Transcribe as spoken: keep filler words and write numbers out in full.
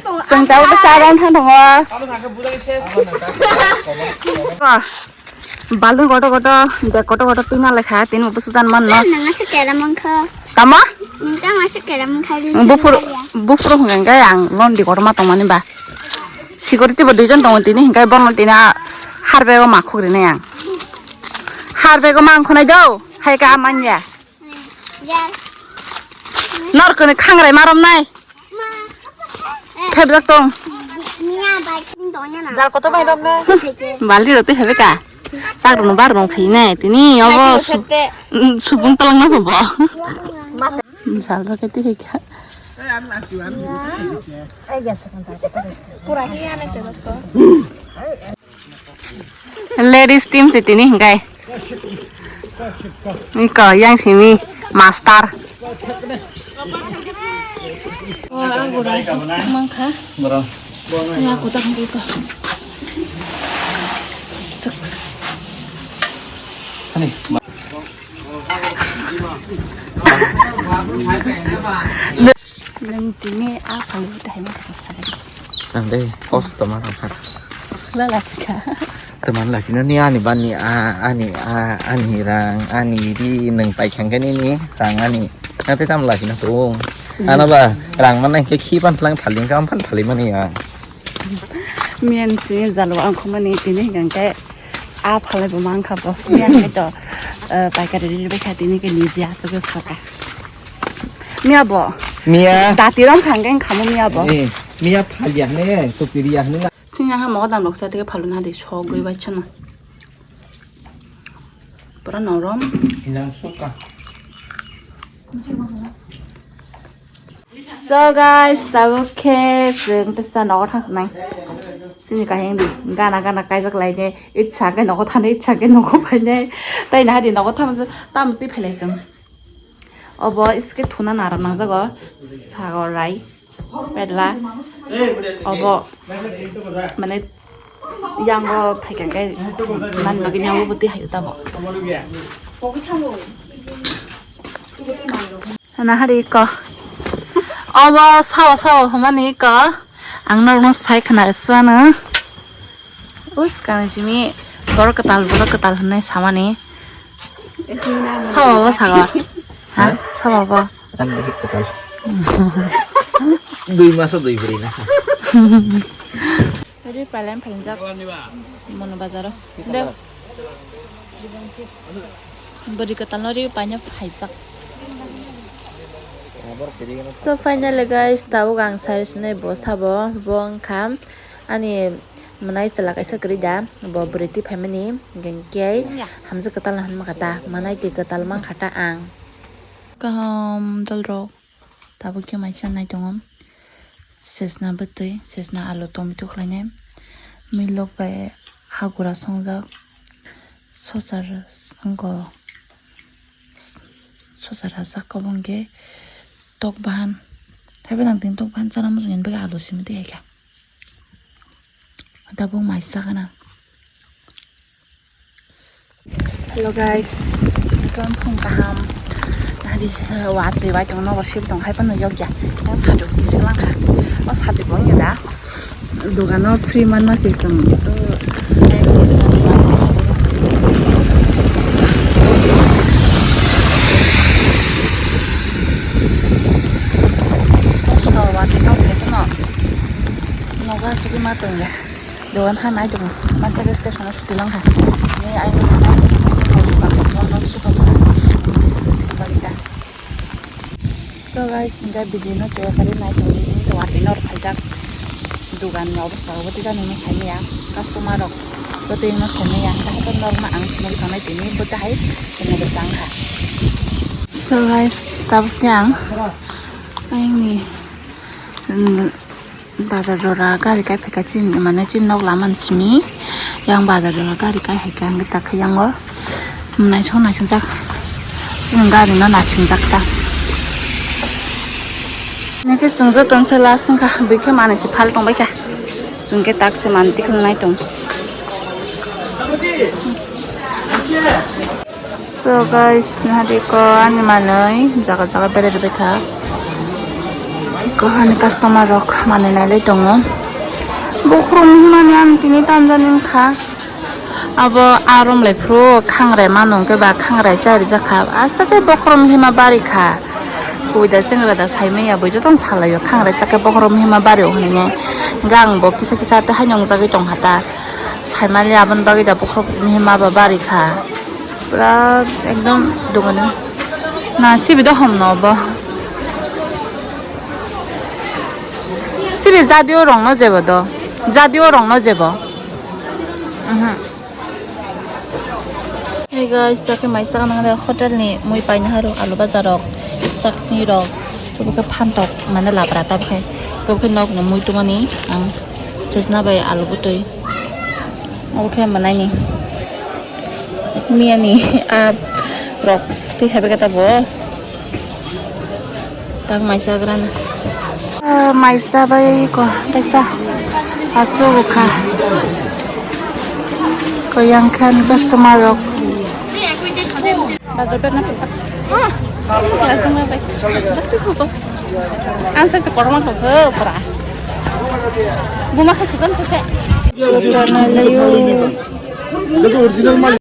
Chwng tabuk bwsa rong thang tongo. Balloon kotor kotor, bag kotor kotor twima lekha, tini bo bwsa jan manno. Nang se kera mangkha. Tamo? Nang se kera mangkha. Bufuru, bufuru hwnka hwnkhe ang londi kotorma tongmani ba. Security bo duijon tongo tini, hwnkhe bono tini a har bag o ma khukrinai ang. Har bag o ma ang khwnai do, hai ka manya. Nor kene khangrai marom nai. Thep jak tong. Jal kotor bai rom nai. Balti rok tei hebe ka. Sak rok no bar rok khai nai. Tini obo su-, mm, subung talang na bo. Jal rok tei heka. Pura hi ane te ko. Ladies team si tini hingkai. Iko yang simi master. Oh, aku rai mangkha. Bro. Ya, aku tak iko. Sek. Ani. Nang tini a phalu tahai ma kha sa. Ang dei, kos toma rang kha. Lala sikha. Teman lachina ni ani bani a, ani a, ani rang, ani ri nang pai khang kani ni rang ani. Nang te tam lachina tung. Ana ba rang mana ke khi pan thlang thaling kam pan thaling mani ya. Miyan sini jalo ang khumani tini hingke a phalai bo mangkha bo. Miyan ke to, eh, paikari ri bai kha tini ke niji asuk phalka. Miya bo. Miya. Dati rom khang keng khamu miya bo. Eh, miya phalya hne, sopiriya hne na. Sini ha mo dam rok sa tike phalun ha de so goi bai chana. Pura norom. Hinang suka. So guys, tabuk khe chwng tesa nogo thang nai. Sini kaheng di gana gana kaijak lai nai. Itsa khe nogo thani, itsa khe nogo phai nai. Tai na di nogo thang tam twi phelai chwng. Obo iske thuna nara nangjago sagor rai pedla. Obo mane yango phaikha khe man bagini abo bwtwi hayu tamo. Sana hari ko. Obo sawa sawa humani ko. Ang norokno sai khna suano. Us kani simi borok kwtal, borok kwtal hwnwi samani. Sabo bo sagor. Ha? Sabo bo. Ang bihik kwtal. Dui maso dui bwrwi na. Ri pailai phaljak. Mono bazaro. De. Bwrwi kwtal no ri paina phaijak. So finally guys, tabuk ang sari sinai bo sabo, bo wngkha ani mwnai chwla kaisa kwrwi da, bo bwrwi twi phaimani, hwnkhe hamjwk kwtal no hwnma kha ta, mwnai twi kwtal mankha ta ang. Kaham dolrok tabuk khe mai sanai tongo, sesna bwtwi, sesna alu tomato khlainai, milok bai hagura songjak, sochar wngkha, sochar rajak, obo hwnkhe tok bahan, haibai nang tini tok bahan chana muchungya, hwnba khe alu simi twi hai kha. Tabuk mai chakana. Hello guys, sikon phung kaham. Nadi, eh, wa twi bai tong nogo sib tong hai phano yok ya. Yang sadu kisi lang kha. O sadu bo ya da. Dogano free man ma se sung. Wa twi tong phai phano. Nogo asugwi ma tong ya. Dogan ha nai tongo. Masa ke station o suti lang ha. Ni ai no nai. Bang bang suka bang. Balita. So guys, hingke video no chaya kari nai tongdi, hingke wati nor phaijak. Dogan ni obostha obo tei jani no saimaya. Customer rok bo tei no saimaya. Hingke haikhe norma ang nogwi tongnai tini bo tei hai tini bwsa wngkha. So guys, tabuk khe ang ayang ni, mm, bazar jora gari kai phaikha chini, mane chini nok lama ni simi yang bazar jora gari kai phaikha, hingke takhe yango naisong naisongjak chini gari no naisongjak ta. Nike chwng joto se last wngkha, bwkhe manui se phal tongbaikha, chwngkhe tak se manui tikhlwnai tong. So guys, nahari ko ani manui jaga jaga berai rwbaikha. Kohani customer rok manwi nailai tongo. Bokhorok himani ang tini tamjani wngkha. Abo arom lai phuru khangrai mano hwnkhe ba khangrai chari jakha. Asta khe bokhorok hima bari kha. Kubui da chengra da sai manya bui jotono salaio khangrai chakhe bokhorok hima bari o hwnwi. Hwnkhe ang bo kisa kisa tei haino wngjagwi tongkha ta. Saimali aboni bagwi da bokhorok hima ba bari kha. Pura ekdom dogano. Na sibi do homno obo. Sibi jadio rongno jebo do. Jadio rongno jebo. Mhm. Hey guys, takhe maisa nang de hotel ni mui paina haru alu bajar rok, chutney rok, obo khe phantok mane labra tabkhe. Obo khe nok ni mui tumani ang sejna bai alu butui. Obo khe manai ni. Miyani a rok twi hai bai khe tabuk. Tak maisa grana. Ah, maisa bai ko kaisa asuk kha. Ko yang khan customer rok. Bazar berna pajak. Ah, langsung bai. Ang sai se korma ko pura. Buma kha chikon se. Original.